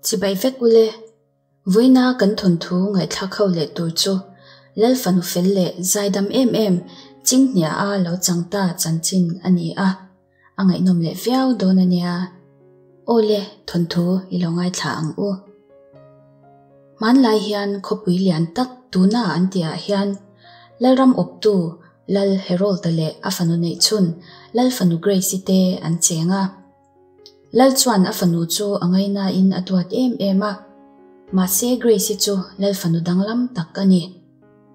Chibai vek ule, vawiina kan thawnthu ngaihthlak ho leh tur chu Lal fanu fel leh zaidam em em Chinghnia a lo chang ta chanchin a ni a, a ngaihnawm leh viau dawn a nia. Awle, thawnthu i lo ngaithla ang u. Hmanlai hian khawpui lian tak tuna an tihah hian Lalram awptu Lal Harold-a leh a fanu neihchhun Lal fanu Grace-i te an cheng a. Lal chuan a fanu chu a ngainain a duat em em a, mahse Grace-i chu Lal fanu danglam tak a ni.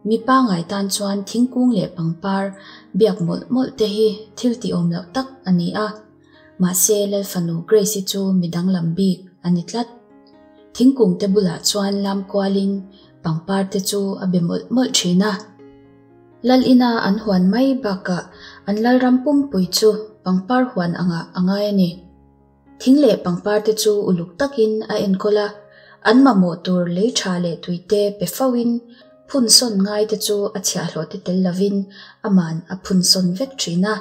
Mi pangai tan chuan thingkung leh pangpar biak mawlh mawlh te hi thil tih awm loh tak a ni a, mahse Lal fanu Grace-i chu mi danglam bik a ni tlat. Thingkung te bulah chuan lam kualin pangpar te chu a be mawlh mawlh thin a. Lal ina an huan mai bakah an lalram pumpui chu pangpar huan angah a ngai a ni. Thing leh pangpar te chu uluk takin a enkawl a, an mamawh tur lei tha leh tui te pe fo in phun sawn ngai te chu a chhiahhlawh te tel lovin aman a phun sawn vek thin a.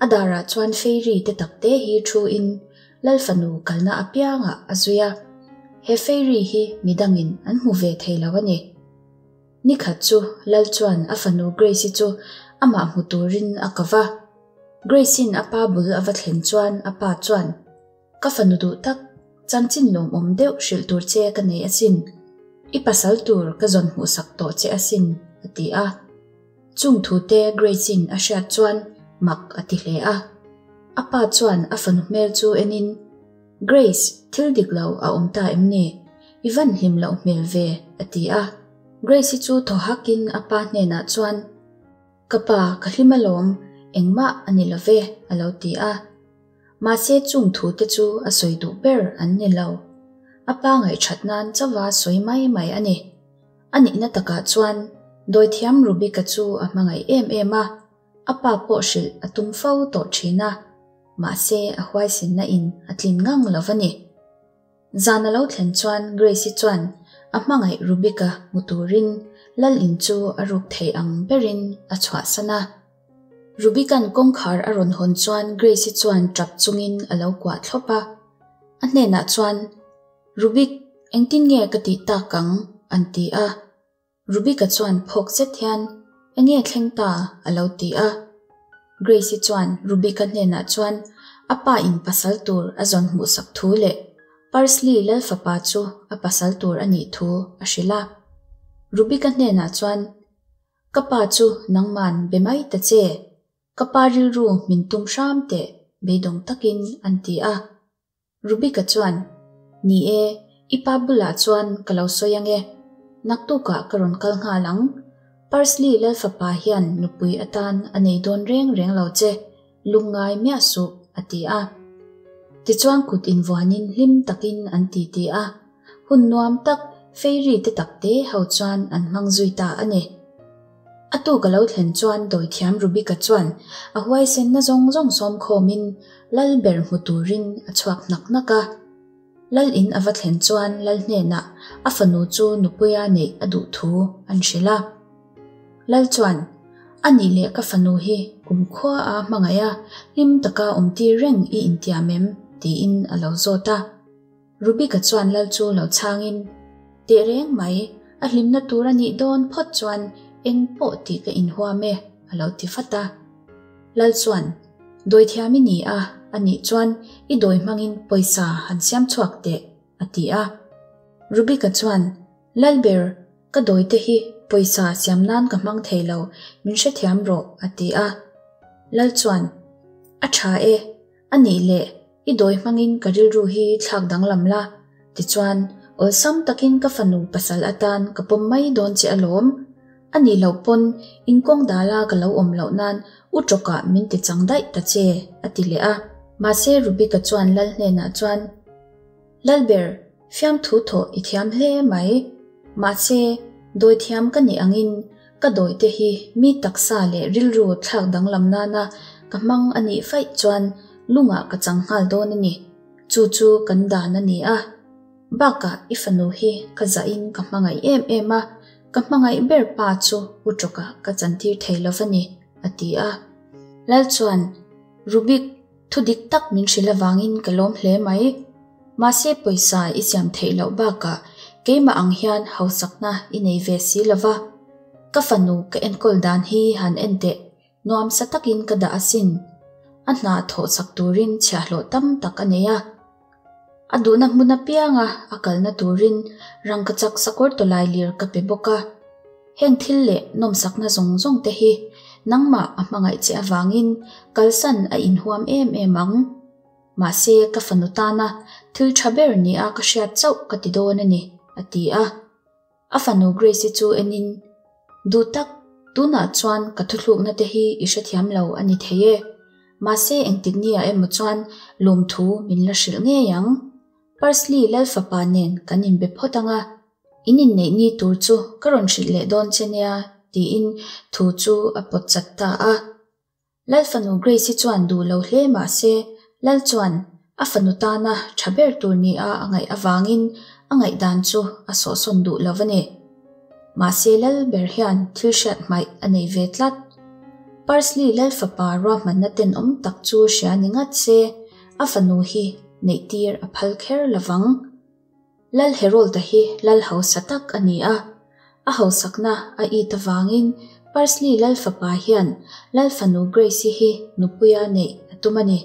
A darah chuan fairy te tak te hi thu in Lal fanu kalna apiangah a zui a, he fairy hi midangin an hmu ve thei lo a ni. Ni khat chu Lal chuan a fanu Grace-i chu amah hmu turin a ko va. Grace-in a pa bul a va thlen chuan a pa chuan, Ka fanu duh tak, chanchin lawmawm deuh hrilh tur che ka nei asin. I pasal tur ka zawn hmuhsak tawh che asin, a ti a. Chung thute Grace-in a hriat chuan mak a ti hle a. A pa chuan a fanu hmel chu enin, Grace, thil dik lo a awm ta em ni? I van hlim loh hmel ve, a ti a. Grace-i chu thaw hakin a pa hnenah chuan, Ka pa, ka hlim alawm, engmah a ni lo ve, a lo ti a. Mahse chung thute chu a sawi duh ber an ni lo. A pa ngaihthat nan chauha sawi mai mai a ni. A nihna takah chuan dawithiam Rubika chu a hmangaih em em a, a pa pawh hrilh a tum fo tawh thin a. Mahse a huaisinna in a tlin ngang lo va ni. Zan a lo thlen chuan Grace-i chuan a hmangaih Rubik-a hmu turin Lal in chu a ruk thei ang berin a chhuahsan a. Rubik-a'n kawngkhar a rawn hawn chuan Grace-i chuan tap chungin a lo kuah thlawp a. A hnenah chuan, Rubik, engtin nge ka tih tak ang? an ti a. Rubika chuan phawk zet hian, Enge thleng ta? a lo ti a. Grace-i chuan Rubika hnenah chuan a pa in pasal tur a zawn hmuhsak thu leh Parsley lalfapa chu a pasal tur a nih thu a hrilh a. Rubika hnenah chuan, Ka pa chu nangman be mai ta che, ka pa rilru min tum hram teh beidawng takin an ti a. Rubika chuan, Ni e, i pa bulah chuan ka lo sawi ang e. Naktukah ka rawn kal nghal ang. Parsley Lalfapa hian nupui atan a nei dawn reng reng lo che, lungngai miah suh, a ti a. Tichuan kut invuanin hlim takin an titi a, hun nuam tak fairy te takte ho chuan an hmang zui ta a ni. A tuk a lo thlen chuan dawithiam Rubika chuan a huaisenna zawng zawng sawm khawmin Lal ber hmu turin a chhuak hnak hnak a. Lal in a va thlen chuan Lal hnenah a fanu chu nupuia neih a duh thu an hrilh a. Lal chuan, A nih leh ka fanu hi kumkhua a hmangaih a, hlim taka awmtir reng i intiam em? tiin a lo zawt a. Rubika chuan lal chu lo chhangin, Teh reng mai, a hlimna tur a nih dawn phawt chuan eng pawh tih ka inhuam e, a lo ti vat a. Lal chuan, Dawithiam i ni a, a nih chuan i dawi hmangin pawisa han siam chhuak teh, a ti a. Rubika chuan, Lalber, ka dawite hi pawisa siam nan ka hmang thei lo, min hrethiam rawh, a ti a. Lal chuan, A tha e, A nih leh, i dawi hmangin ka rilru hi thlak danglam la, tichuan awlsam takin ka fanu pasal atan ka pawm mai dawn che alawm. A nih loh pawn in kawng dala ka lo awm loh nan u tawkah min ti chang daih ta che, a ti leh a. Mahse Rubika chuan Lal hnenah chuan, Lalber, fiamthu thawh i thiam hle mai. Mahse, dawi thiam ka nih angin ka dawite hi mi taksa leh rilru thlak danglam nana ka hmang a nih faih chuan lungah ka chang nghal dawn a ni. Chu chu kan dan a ni a. Bakah i fanu hi ka zahin ka hmangaih em em a, ka hmangaih ber pa chu u tawkah ka chantir thei lo va ni, a ti a. Lal chuan, Rubik, Thu dik tak min hrilh avangin ka lawm hle mai. Mahse pawisa i siam theih loh bakah keimah ang hian hausakna i nei ve si lova. Ka fanu ka enkawl dan hi han en teh, nuamsa takin ka dah asin. A hna thawhsak turin chhiahhlawh tam tak a nei a. A duhna hmun apianga a kalna turin rangkachak sakawr tawlailir ka pe bawk a. Heng thil leh nawmsakna zawng zawng te hi nangmah a hmangaih che avangin kalsan a inhuam em em ang. Mahse ka fanu tana thil tha ber nia ka hriat chauh ka ti dawn a ni, a ti a. A fanu Grace-i chu enin, Duh tak, tunah chuan ka thuthlukna te hi i hrethiam lo a ni thei e. Mahse engtik nia emaw chuan lawmthu min la hrilh ngei ang. Parsley Lalfapa nen kan inbe phawt ang a, in inneih ni tur chu ka rawn hrilh leh dawn che nia, tiin thu chu a pawt chat ta a. Lalfanu Grace-i chuan duh lo hle mah se, Lal chuan a fanu tana tha ber tur nia a ngaih avangin a ngaihdan chu a sawhsawn duh lo a ni. Mahse Lal ber hian thil hriat hmaih a nei ve tlat. Parsley Lalfapa ruahmanna tenawm tak chu hria ni ngat se, a fanu hi neihtir a phal kher lovang. Lal Herold-a hi lal hausa tak a ni a, a hausakna a it avangin Parsley lal fapa hian lal fanu Grace-i hi nupuia neih a tum a ni.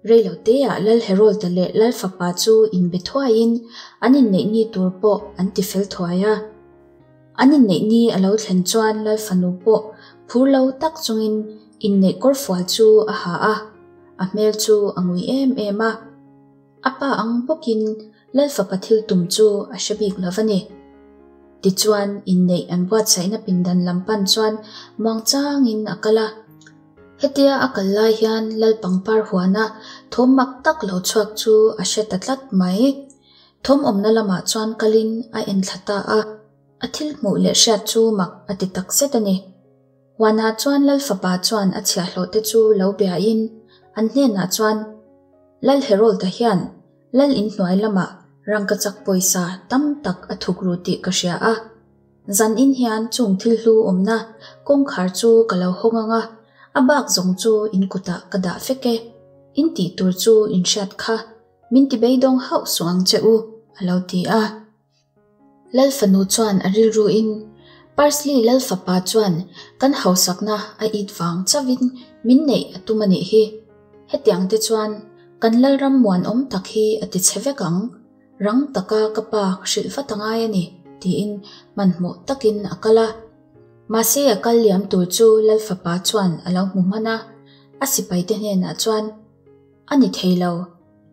Reiloteah Lal Herold-a leh lal fapa chu inbe thuaiin an inneih ni tur pawh an ti fel thuai a. An inneih ni a lo thlen chuan lal fanu pawh phur lo tak chungin inneih kawrfual chu a ha a, a hmel chu a ngui em em a. A pa ang bawkin Lalfapa thil tum chu a hre bik lo va ni. Tichuan, inneih an buatsaihna pindan lam pan chuan muangchangin a kal a. Hetia a kal lai hian Lal pangpar huana thawm mak tak lo chhuak chu a hre ta tlat mai. Thawm awmna lamah chuan kalin a enthla ta a. A thil hmuh leh hriat chu mak a ti takzet a ni. Huanah chuan Lal fapa chuan a chhiahhlawhte chu lo biain an hnenah chuan, Lal Herold-a hian Lal in hnuai lamah rangkachak pawisa tam tak a thuk ru tih ka hria a. Zan in hian chung thil hlu awmna kawngkhar chu ka lo hawng ang a, a bak zawng chu in kutah ka dah vek e. In tih tur chu in hriat kha min ti beidawng hauh suh ang che u, a lo ti a. Lal fanu chuan a rilruin, Parsley lal fapa chuan kan hausakna a it vang chauhin min neih a tum a nih hi. Hetiang te chuan kan lalram muanawm tak hi a ti chhe vek ang. Rang taka ka pa ka hrilh vat a ngai a ni, tiin hmanhmawh takin a kal a. Mahse a kal liam tur chu lal fapa chuan a lo hmu hman a, a sipaite hnenah chuan, A ni thei lo.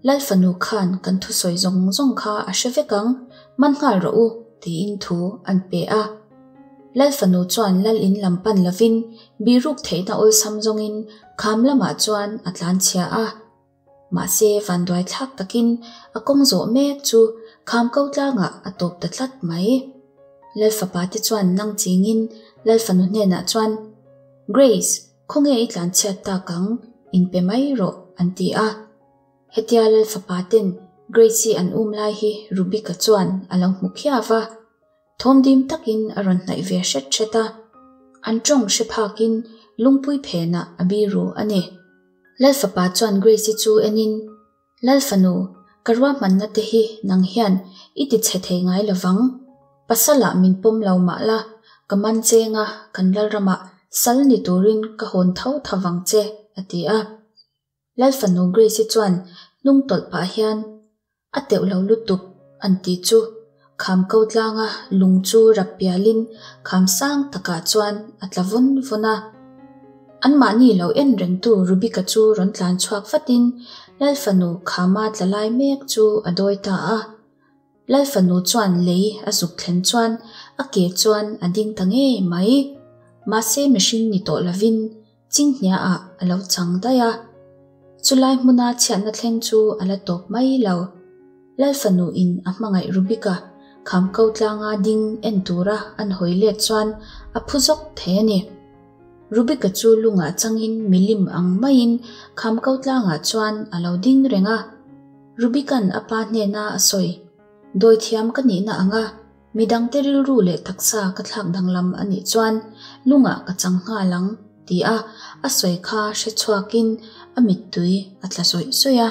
Lal fanu khan kan thusawi zawng zawng kha a hre vek ang, man nghal rawh u, tiin thu an pe a. Lal fanu chuan lal in lam pan lovin bihruk theihna awlsam zawngin kham lamah chuan a tlanchhia a. Mahse vanduai thlak takin a kawng zawh mek chu kham ko tlangah a tawp ta tlat mai. Lal fapa te chuan nang chingin lal fanu hnenah chuan, Grace, Khawnge i tlanchhiat tak ang, inpe mai rawh, an ti a. Hetia Lal fapa ten Grace-i an um lai hi Rubika chuan a lo hmu khiau a. Thawm dim takin a rawn hnaih ve hret hret a. An tawng hre phakin lungpui phenah a biru a ni. Lal fapa chuan Grace-i chu enin, Lal fanu, ka ruahmanna te hi nang hian i ti chhe thei ngai lo vang. Pasalah min pawm lo mah la, ka man chenga kan lalramah sal ni turin ka hawn tho tho vang che, a ti a. Lal fanu Grace-i chuan hnung tawlh pah hian, A teuh lo lutuk, an ti chu. Kham ko tlanga lung chu rap pialin kham sang takah chuan a tla vawn vawn a. Anmahni lo en rengtu Rubika chu rawn tlan chhuak vatin Lal fanu khama tla lai mek chu a dawi ta a. Lal fanu chuan lei a zuk thlen chuan a ke chuan a ding ta ngei mai. Mahse mihring ni tawh lovin Chinghniaah a lo chang daih a. Chulai hmuna chhiatna thleng chu a la tawp mai lo. Lal fanu in a hmangaih Rubika kham ko tlanga ding en tura an hawi let chuan a phu zawk thei a ni. Rubika chu lungah changin milim ang maiin kham ko tlangah chuan a lo ding reng a. Rubika'n a pa hnena a sawi, Dawithiam ka nihna anga Midangte rilru leh taksa ka thlak danglam a nih chuan lungah ka chang nghal ang, ti a a sawi kha hre chhuakin a mittui a tla zawih zawih a.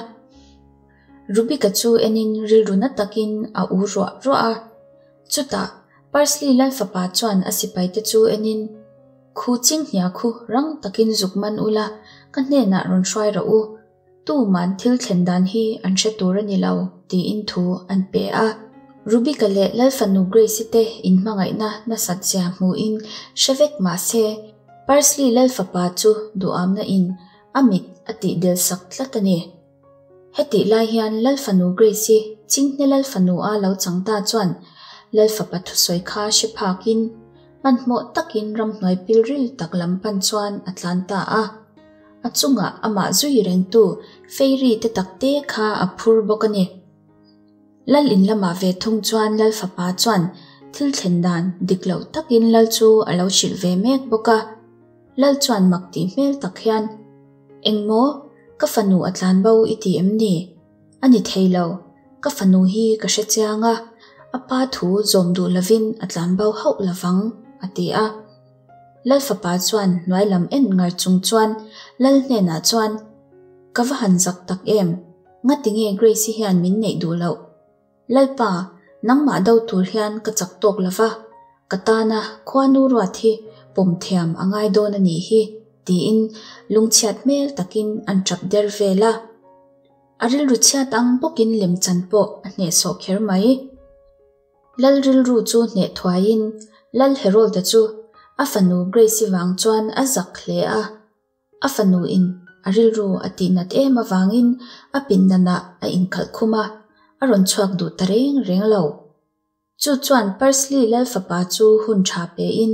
Rubik-a chu enin rilru na takin a u ruah ruah a. Chutah, Parsley Lal fapa chuan a sipaite chu enin, Khu chinghnia khu rang takin zuk man ula, ka hnenah rawn hruai rawh u. Tuman thil thlen dan hi an hre tur a ni lo, tiin thu an pe a. Rubik-a leh Lal fanu Grace-i te inhmangaihna nasat zia hmuhin hre vek mah se, Parsley Lal fapa chu duhamna in a mit a tih del sak tlat a ni. Hetih lai hian Lal fanu Grace-i Chinghne Lal fanu a lo chang ta chuan Lal fapa thusawi kha hre phakin hmanhmawh takin ramhnuai pilril tak lam pan chuan a tlan ta a. A chungah amah zui rengtu Fairy te takte kha a phur bawk a ni. Lal in lamah ve thung chuan Lal fapa chuan thil thlen dan dik loh takin Lal chu a lo hrilh ve mek bawk a. Lal chuan mak tih hmel tak hian, Engmaw, ka fanu a tlan bo i ti em ni? A ni thei lo, ka fanu hi ka hre chiang a, a pa thu zawm duh lovin a tlan bo hauh lovang, a ti a. Lal fapa chuan hnuai lam en ngar chung chuan Lal hnenah chuan, Ka va han zak tak em, ngati nge Grace-i hian min neih duh loh? Lalpa, nangmah do tur hian ka chak tawk lo va, ka tana khuanu ruat hi pawm thiam a ngai dawn a nih hi, tiin lungchhiat hmel takin an tap der vel a. A rilru chhiat ang bawkin lemchan pawh a hnehsawh kher mai. Lal rilru chu hneh thuaiin Lal Herold-a chu a fanu Grace-i vang chuan a zak hle a. A fanu in a rilru a tihnat em avangin a pindanah a inkhalh khum a, a rawn chhuak duh ta reng reng lo. Chu chuan Parsley Lal fapa chu hun tha pein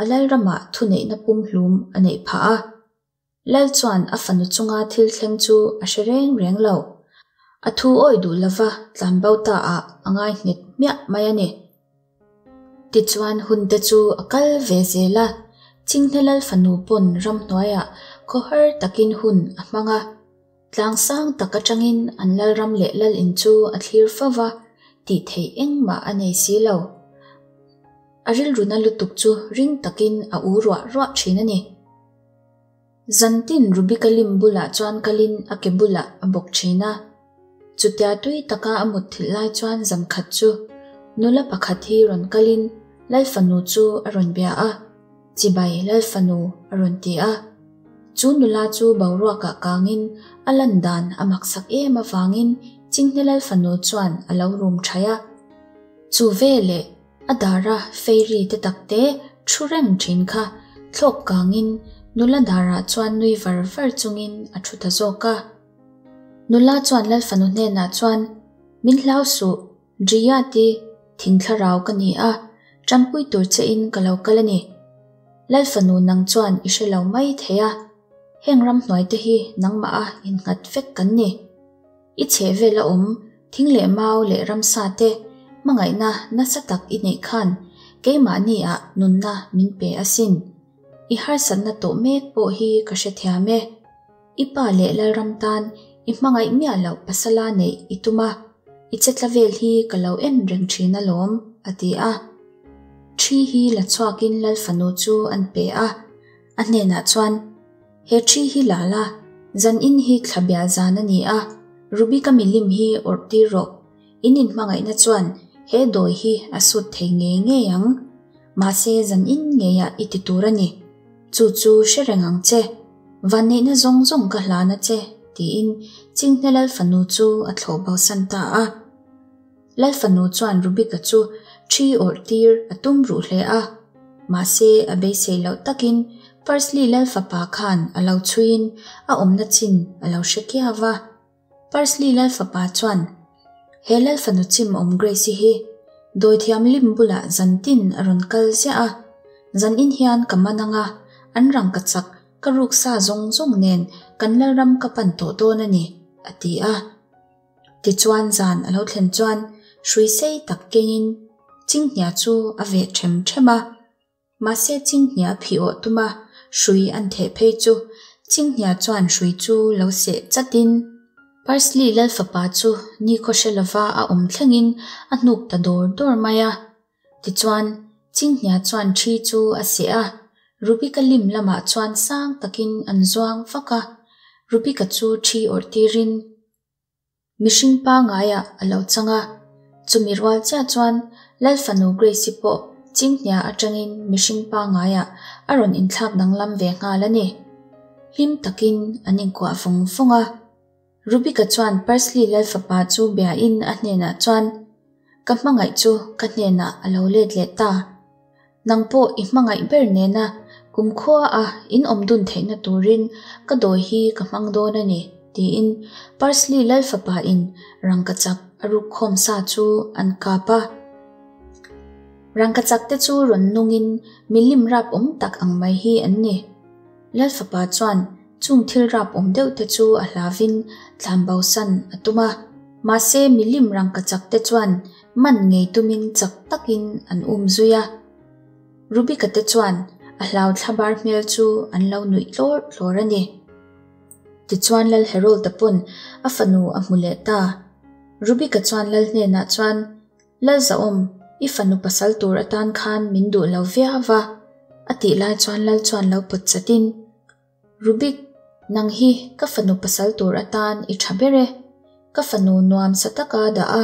a Lalramah thuneihna pumhlum a neih phah a. Lal chuan a fanu chunga thil thleng chu a hre reng reng lo. A thu awih duh lova tlanbo ta ah a ngai nghet hmiah mai a ni. Tichuan hun te chu a kal ve zel a, Chinghne Lal fanu pawn ramhnuaiah khawhar takin hun a hmang a. Tlang sang tak atangin an Lalram leh Lal in chu a thlir fo va, tih theih engmah a nei si lo. A rilruna lutuk chu ring takin a u ruah ruah thin a ni. Zantin Rubika lim bulah chuan kalin a ke bulah a bawk thin a. Chutia tui taka a mutthilh lai chuan zan khat chu nula pakhat hi rawn kalin Lal fanu chu a rawn bia a, Chibai Lal fanu a rawn ti a. Chu nula chu boruakah kangin a lan dan a maksak em avangin Chinghne Lal fanu chuan a lo rum thaih a. Chu veleh A dara fairy te tak te thu reng thin kha thlawk kangin nula darah chuan nui var var chungin a thu ta zawk a. Nula chuan Lalfanu hnenah chuan, Min hlau suh, Riyati thing thlarau ka ni a, tanpui tur che in ka lo kal a ni. Lalfanu nang chuan i hre lo mai thei a, heng ramhnuai te hi nangmah a innghat vek kan ni. I chheh vel a awm, thing leh mau leh ramsa te hmangaihna nasa tak i neih khan keimahni ah nunna min pe asin. I harsatna tawh mek pawh hi ka hrethiam e. I pa leh Lalram tan i hmangaih miah loh pasala neih i tum a, i chetla vel hi ka lo en reng thin alawm, a ti a. Thi hi la chhuakin Lal fanu chu an pe a, a hnenah chuan, He thi hi la la, zan in hi thla bial zan a ni a, Ruby ka milim hi awrh tir rawh, in inhmangaihna chuan he dawi hi a sut thei ngei ngei ang. Mahse zan in ngeiah i ti tur a ni. Chu chu hre reng ang che. Vanneihna zawng zawng ka hlan a che, tiin Chinghne Lal fanu chu a thlawh bosan ta a. Lal fanu chuan Rubika chu thi awrh tir a tum ruh hle a, mahse a beisei loh takin Parsley Lal fapa khan a lo chhuiin a awmna chin a lo hre kiau va. Parsley Lal fapa chuan, He Lal fanu chim awm Grace-i hi dawithiam lim bulah zantin a rawn kal ziah a, zanin hian ka man ang a, an rangkachak ka ruksa zawng zawng nen kan Lalram ka pan tawh dawn a ni, a ti a. Tichuan zan a lo thlen chuan hrui sei tak kengin Chinghnia chu a veh ṭhem ṭhem a. Mahse Chinghnia phih awh tuma hrui an theh phei chu Chinghnia chuan hrui chu lo seh chatin Parsley Lal fapa chu nikhaw hre lova a awm thlengin a hnuk ta dawr dawr mai a. Tichuan Chinghnia chuan ṭhi chu a seh a, Rubika lim lamah chuan sang takin an zuang vak a. Rubika chu ṭhi awrh tirin. Mihring pangaiah a lo chang a, chumi rual chiah chuan Lal fanu Grace-i pawh Chinghnia atangin mihring pangaiah a rawn inthlak danglam ve nghal a ni. Hlim takin an inkuah vawng vawng a. Rubika chuan Parsley Lal fapa chu biain a hnenah chuan, Ka hmangaih chu ka hnenah a lo let leh ta. Nang pawh i hmangaih ber nena kumkhua a in awm dun theihna turin ka dawi hi ka hmang dawn a ni, tiin Parsley Lal fapa in rangkachak a ruk khawm sa chu an kap a. Rangkachak te chu rawn nungin milim rap awm tak ang mai hi an ni. Lal fapa chuan chung thil rap awm deuh te chu a hlavin tlan bosan a tum a. Mahse milim rangkachak te chuan Man ngei tumin chak takin an um zui a. Rubika te chuan a hlau thlabar hmel chu an lo nuih tlawr tlawr a ni. Tichuan Lal Harold-a pawn a fanu a hmu leh ta. Rubika chuan Lal hnenah chuan, Lal Zahawm, i fanu pasal tur atan khan min duh lo viau va, a tih lai chuan Lal chuan lo pawt chatin, Rubik, nang hi ka fanu pasal tur atan i tha ber e. Ka fanu nuam sa taka dah a,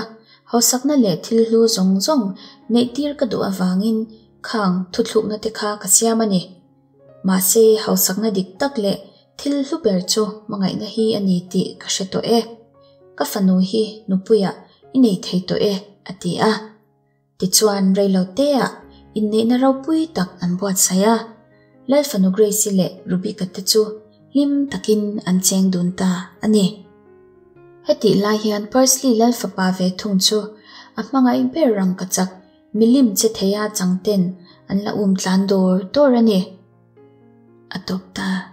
hausakna leh thil hlu zawng zawng neih tir ka duh avangin khang thuthlukna te kha ka siam a ni. Mahse, hausakna dik tak leh thil hlu ber chu hmangaihna hi a ni tih ka hre tawh e. Ka fanu hi nupuiah i nei thei tawh e, a ti a. Tichuan reiloteah inneihna ropui tak an buatsaih a, Lal fanu Grace-i leh Rubika te chu hlim takin an cheng dun ta a ni. Hetih lai hian Parsley Lal fapa ve thung chu a hmangaih ber rangkachak milim che theia changten an la um tlan dawr dawr a ni. A tawp ta.